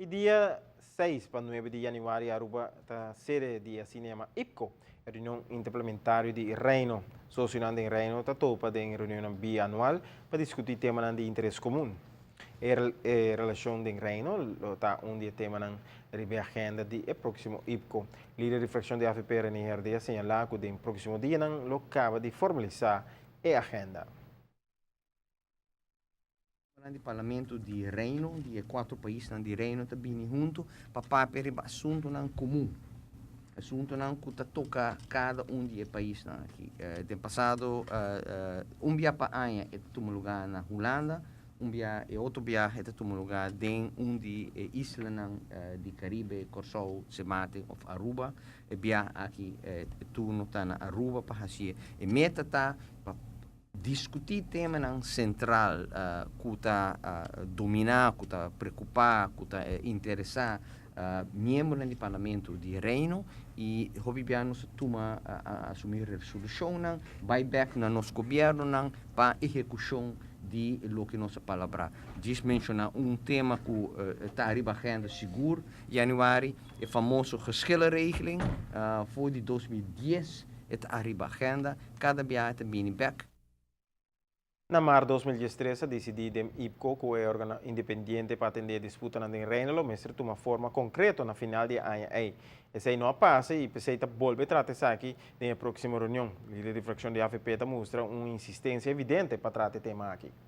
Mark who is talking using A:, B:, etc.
A: E dia 6 pa 9 di januari Aruba ta sede di asina yama IPCO, reunion interparlamentario di Reino. Socionan di Reino ta topa den reunion bianual pa discuti temanan di interes comun. E relacion di Reino ta un di e temanan riba agenda di e proximo IPCO. Lider di fraccion di AVP René Herdé a señala cu den proximo dianan lo caba di formalisa e agenda.
B: Di Parlamento di Reino, di e cuatro paisnan di Reino ta bini hunto pa papia riba asuntonan comun. Asuntonan cu ta toca cada un di e paisnan aki. Den pasado, un biaha pa aña e tuma luga na Hulanda, un biaha e otro biaha e tuma luga den un di e islanan di Caribe, Corsou, Sint Maarten of Aruba. E biaha aki turno ta na Aruba pa haci. E meta ta pa discuti temanan central cu ta domina, cu ta preocupa, cu ta interesa miembronan di Parlamento di Reino y hopi biaha nos tuma asumi resolucionnan, bay back na nos gobiernonan pa ehecucion di loke nos a palabra. Djis menciona un tema cu ta ariba agenda sigur januari, e famoso geschillenregeling for di 2010 e ta ariba agenda, cada biaha ta bini back.
A: Na maart 2013 a dicidi den IPCO cu e organo independiente pa atende disputanan den Reino lo mester tuma forma concreto na final di aña ey. Esey no a pasa y pesey ta bolbe trata esaki den e proximo reunion. Lider di fraccion di AVP ta mustra un insistencia evidente pa trata e tema aki.